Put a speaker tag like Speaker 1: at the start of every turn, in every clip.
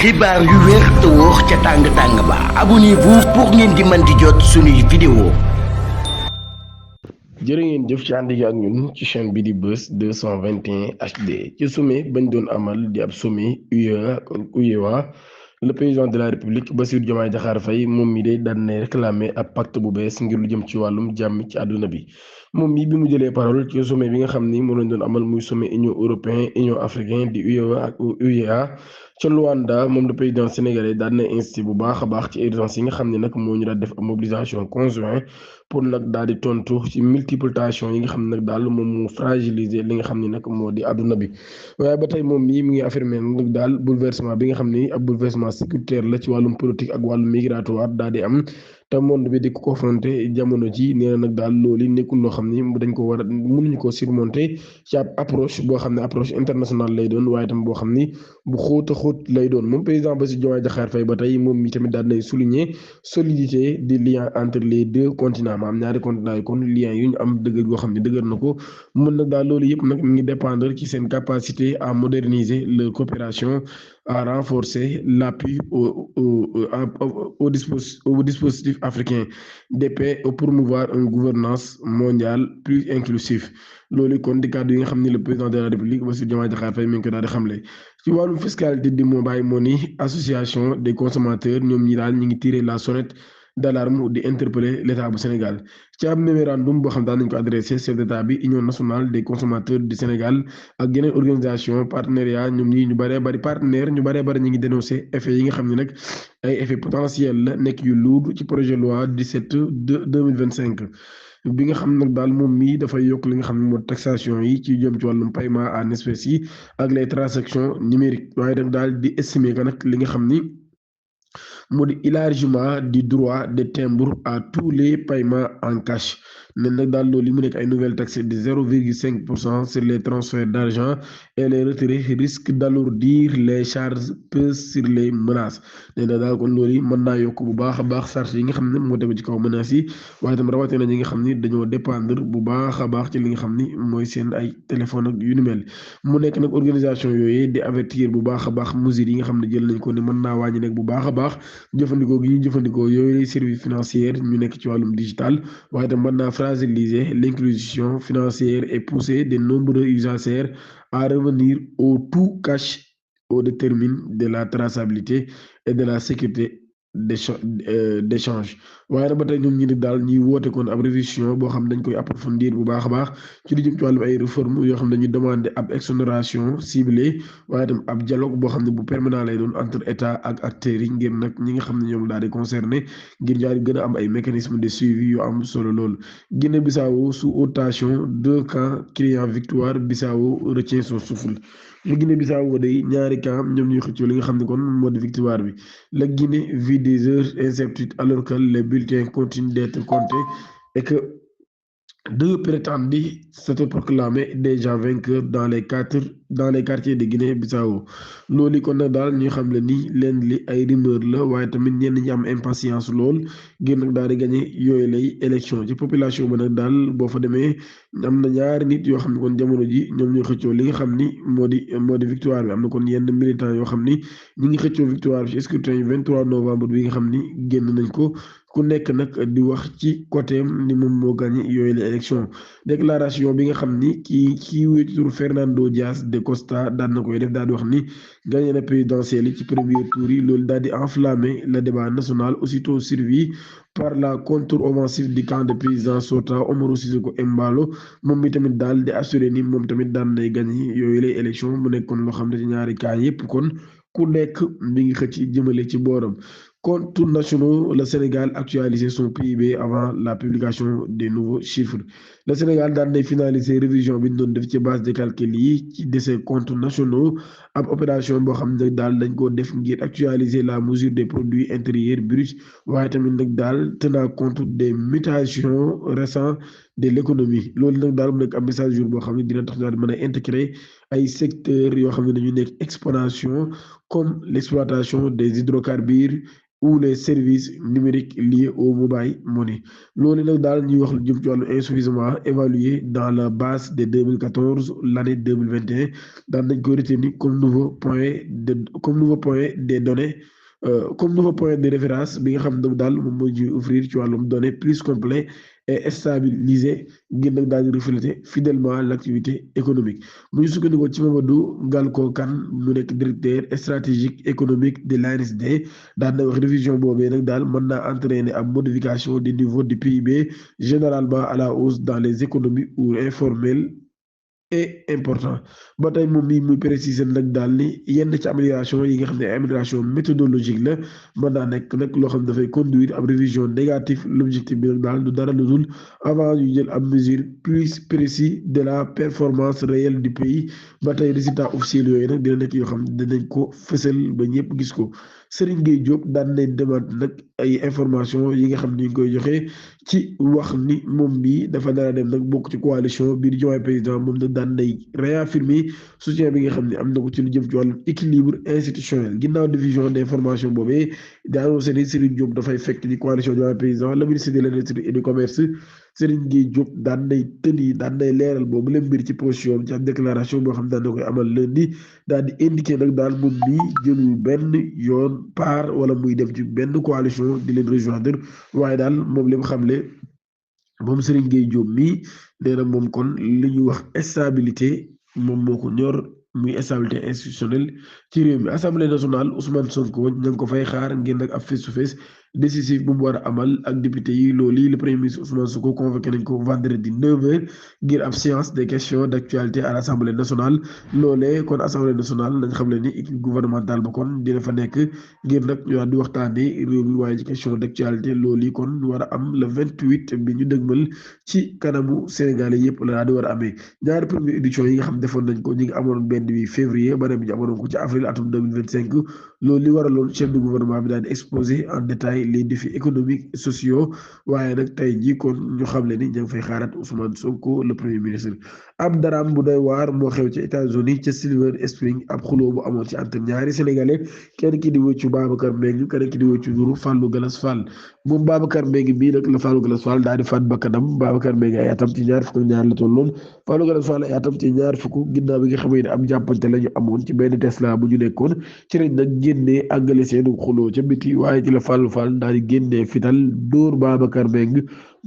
Speaker 1: xibaar yu wér te wóor ca tàng-tàng ba abonnez-vous pour ngeen di mën di jot suñuy vidéo.
Speaker 2: jërë ngeen jëf ci ànd ak ñun ci chaîne bi di Buzz 221 HD ci sommet bañ doon amal di ab sommet UEMOA le président de la république Bassirou Diomaye Diakhar Faye moom mi day daan na réclamer ab pacte bu bees ngir lu jëm ci wàllum jàmm ci àdduna bi moom mi bi mu jëlee parole ci sommet bi nga xam ni moo lañ doon amal muy sommet union européen union africain di UEMOA ak UEA ca Luanda moom le président sénégalais daan na insisté bu baax a baax ci urgence yi nga xam ne nag moo ñu daal def mobilisation conjointe pour nag daal di tontu ci multiplication yi nga xam ne nag daal moom moo fragiliser li nga xam ne nag moo di àdduna bi waaye ba tey moom mii mi ngi affirmé nag daal bouleversement bi nga xam ni ab bouleversement sécuritaire la ci wàllum politique ak wàllum migratoire daal di am te monde bi di ko confronté jamono ji nee na nag daal loolu nekkul loo xam ni dañ ko war a mënuñu ko surmonter ci ab approche boo xam ne approche internationale lay doon waaye tam boo xam ni bu xóot a xóot lay doon moom président Bassirou Diomaye Diakhar Faye ba tey moom mi tamit daal nay souligner solidité des liens entre les deux continents maanaam ñaari continents yi kon lien yu ñu am dëgër goo xam ne dëgër na ko mun nag daal loolu yëpp nag mi ngi dépendre ci seen capacité à moderniser leur coopération à renforcer l'appui au dispositif africain de paix et promouvoir une gouvernance mondiale plus inclusive loolu kon di kàddu yi nga xam ne le président de la république Bassirou Diomaye Diakhar Faye mi ngi ko daal di xamle ci wàllum fiscalité di mobile money association des consommateurs ñoom ñi daal ñi ngi tirer la sonnette d'alarme di interpeller l'état bu Sénégal ci ab mémorandum boo xam daan nañ ko adressé chef d'état bi union nationale des consommateurs du Sénégal ak yeneen organisation partenariat ñoom ñi ñu bëree bëri partenaire ñu bëree bëri ñu ngi dénoncé effet yi nga xam ne nag ay effet potentiel la nekk yu lourd ci projet loi 17 de 2025 bi nga xam nag daal moom mii dafay yokk li nga xam ne moo taxation yi ci jëm ci wàllum paiement en espèces yi ak les transactions numériques waaye nag daal di estimer que nag li nga xam ni moo di élargissement du droit de timbre à tous les paiements en cash nen nag daal loolu mu nekk ay nouvelle taxe de 0,5% sur les transferts d'argent et les retraits risque d'alourdir les charges pesant sur les menaces nee na daal kon loolu mën naa yokk bu baax a baax charge yi nga xam ne moo tegu ci kaw menaces yi waaye itam rawatina ñi nga xam ni dañoo dépendre bu baax a baax ci li nga xam ni mooy seen ay téléphone ak yu ni mel mu nekk nag organisation yooyu di avertir bu baax a baax mesures yi nga xam ne jël nañ ko ne mën naa wàññi nag bu baax a baax jëfandikoo gi ñu jëfandikoo yooyu services financiers ñu nekk ci wàllum digital waaye itam mën naa fragiliser l'inclusion financière et pousser de nombreux usagers à revenir au tout cash au détriment de la traçabilité et de la sécurité d'échange waaye nag ba tey ñoom ñi nag daal ñuy woote kon ab révision boo xam dañ koy approfondir bu baax a baax ci lu jëm ci wàllum ay réforme yoo xam ne dañuy demander ab exonération ciblée waaye itam ab dialogue boo xam ne bu permanent lay doon entre état ak acteurs yi ngir nag ñi nga xam ne ñoom daal di concerné ngir ñaari gën a am ay mécanismes de suivi yu am solo loolu Guinée-Bissau sous haute tension deux camps criant victoire Bissau retient son souffle la Guinée-Bissau day ñaari camp ñoom ñuy xëccoo li nga xam ne kon moo di victoire bi la Guinée vit des heures incertitudes alors que les bulletins continuent d'être comptés et que deux prétendus s'autoproclamer déjà vainqueurs dans les quartiers de Guinée-Bissau loolu kon nag daal ñuy xam le ni leen li ay rumeur la waaye tamit ñenn ñi am impatience lool ngir nag daal di gagné yooyu lay élection ci population ba nag daal boo fa demee am na ñaari nit yoo xam ne kon jamono ji ñoom ñuy xëccoo li nga xam ni moo di victoire bi am na kon yenn militants yoo xam ni ñi ngi xëccoo victoire bi ci scrutin yi 23 novembre bi nga xam ni génn nañ ko ku nekk nag di wax ci côté ni moom moo gagné yooyu la élection déclaration bi nga xam ni kii wéy ci turu Fernando Dias de Costa daan na koy def daal di wax ni gagné na présidentielle yi ci premier tour yi loolu daal di enflammer le débat national aussitôt suivi par la contre-offensive du camp de président sortant Umaro Sissoco Embalo moom mi tamit daal di assuré ni moom tamit daan nay gagné yooyu lay élection mu nekkoon loo xam ne ci ñaari cas yépp kon ku nekk mi ngi xëcc jëmale ci booram. Comptes nationaux, le Sénégal actualisé son PIB avant la publication des nouveaux chiffres. Le Sénégal daan nay finaliser révision bi ñu doon def ci base de calcul yi ci de ses comptes nationaux ab opération boo xam ne daal dañ koo def ngir actualiser la mesure des produits intérieurs bruts waaye tamit nag daal tenant compte des mutations récentes de l'économie loolu nag daal mu nekk am message jour boo xam ne dina tax daal mën a intégrer ay secteurs yoo xam ne dañu nekk expansion comme l'exploitation des hydrocarbures ou les services numériques liés au mobile money loolu nag daal ñuy wax lu jëm ci wàllu insuffisamment évalué dans la base de 2014 l'année 2021 daan nañ ko retenir comme nouveau point des données comme nouveau point de référence bi nga xam ne daal moom mooy ñuy offrir ci wàllum données plus complet et stabilisé ngir nag daal di refléter fidèlement l'activité économique mu ñu sukkandikoo ci Mamadou Ngalko Kane mu nekk directeur stratégique économique de l'ANSD daan na wax révision boobee nag daal mën naa entraîner ab modification du niveau du PIB généralement à la hausse dans les économies ou informelles et important ba tey moom mii muy préciser nag daal ni yenn ci amélioration yi nga xam ne amélioration méthodologique la mën naa nekk nag loo xam ne dafay conduire ab révision négative l'objectif bi nag daal du dara lu dul avant ñu jël ab mesure plus précis de la performance réelle du pays ba tey résultat officiel yooyu nag dina nekk yoo xam ne dinañ ko fësal ba ñëpp gis ko Serigne Gueye Diop daan nañ demande nag ay information yi nga xam ne ñu ngi koy joxe ci wax ni moom mii dafa dara dem nag bokk ci coalition biir Diomaye président moom nag daan nay réaffirmer soutien bi nga xam ne am na ko ci lu jëm ci wàllu équilibre institutionnel ginnaaw division d'information boobee di annoncé ni Serigne Diop dafay fekk ni coalition Diomaye président le ministre de l'industrie et du commerce Serigne Gueye Diop daan nay leeral boobu leen mbir ci position ci ab déclaration boo xam ne daan na koy amal lundi daal di indiqué nag daal moom mii jëlul benn yoon part wala muy dem ci benn coalition di leen rejoindre waaye daal moom li mu xamle moom Serigne Gueye Diop mii nee na moom kon li ñuy wax stabilité moom moo ko ñor muy stabilité institutionnelle ci réew mi assemblée nationale Ousmane Sonko ña ngi ko fay xaar ngir nag ab face to face décisif bu mu war a amal ak député yi loolu le premier ministre Ousmane Sonko convoqué nañ ko vendredi 9h ngir ab séance des questions d'actualité à l'Assemblée nationale loolee kon Assemblée nationale nañ xam ne ni équipe gouvernementale ba kon dina fa nekk ngir nag ñu di waxtaanee réew mi waaye ci question d'actualité loolu yi kon war a am le 28 bi ñu dëgmal ci kanamu Sénégalais yëpp la di war a amee ñaari première édition yi nga xam defoon nañ ko ñi ngi amoon benn bi février beneen bi ñu amoon ko ci avril atum 2025 loolu li waraloon chef du gouvernement bi daal di exposé en détail les défis économiques et sociaux waaye nag tey jii kon ñu xam le ni ña ngi fay xaaraat Ousmane Sonko le premier ministre ab daraam bu doy waar moo xew ci États-Unis ca Silver Spring ab xuloo bu amoon ci entre ñaari sénégalais kenn ki di wëccu Babacar Mbengue kenn ki di wëccu Ndourou Fallou Galas Fall moom Babacar Mbengue bii nag la Fallou Galas Fall daal di faat bakkanam Babacar Mbengue ay atam ci ñaar fukk ak ñaar la tolloon Fallou Galas Fall ay atam ci ñaar fukk ginnaaw bi nga xamee ne am jàppante la ñu amoon ci benn Tesla bu ñu nekkoon ci lañ nag génnee àggale seenu xuloo ca biti waaye ci la Fallou Fall daal di génnee fital dóor Babacar Mbengue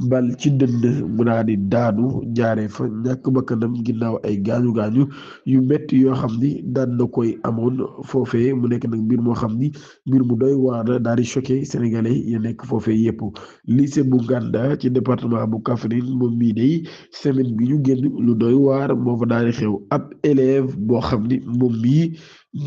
Speaker 2: bal ci dënd mu daal di daanu jaaree fa ñàkk bakkanam ginnaaw ay gaañu gaañu yu metti yoo xam ni daan na koy amoon foofee mu nekk nag mbir moo xam ni mbir mu doy waar la daal di choqué sénégalais ya nekk foofee yëpp lycée bu Nganda ci département bu Kaffrine moom mii day semaine bi ñu génn lu doy waar moo fa daal di xew ab élève boo xam ni moom mii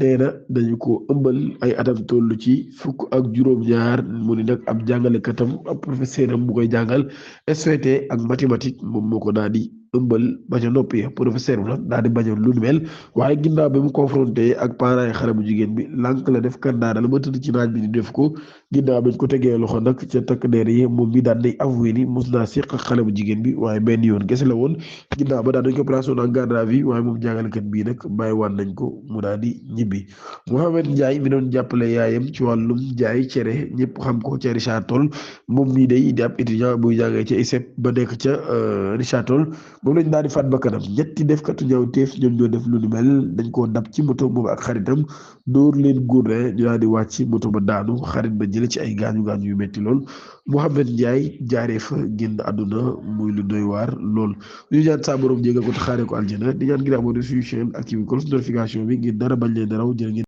Speaker 2: nee na dañu ko ëmbal ay atam toll ci fukk ak juróom-ñaar mu ni nag ab jàngalekatam ab professeur am bu koy jàngal SVT ak mathématique moom moo ko daal di ëmbal ba ca noppi professeur bi nag daal di bañoon lu nu mel waaye ginnaaw bi mu confronté ak parents yi xale bu jigéen bi lànk la def kandaanal ba tëdd ci naaj bi di def ko ginnaaw bi ñu ko tegee loxo nag ca takk der yi moom mi daan nay avoué ni mos naa séq ak xale bu jigéen bi waaye benn yoon kese la woon ginnaaw ba daan dañ ko placé en garde à vue waaye moom jàngalekat bii nag bàyyiwaat nañ ko mu daal di ñibbi Mohamed Ndiaye mi doon jàppale yaayam ci wàllum jaay cere ñëpp xam ko ca Richard Toll moom mii day di ab étudiant buy jàngee ca ISEP ba nekk ca Richard Toll moom lañ daal di faat bakkanam ñetti defkatu ñaawteef ñoom ñoo def lu ni mel dañ koo dab ci moto moom ak xaritam dóor leen gourne ñu daal di wàcc moto ba daanu xarit ba jële ci ay gaañu gaañu yu metti lool Mohamed Ndiaye jaaree fa génn àdduna muy lu doy waar lool ñu ñaan saa borom jégal ko te xaaree ko aljana di ñaan ngir abonné suñu chaîne activé cloche notification bi ngir dara bañ leen daraw jërë ngeen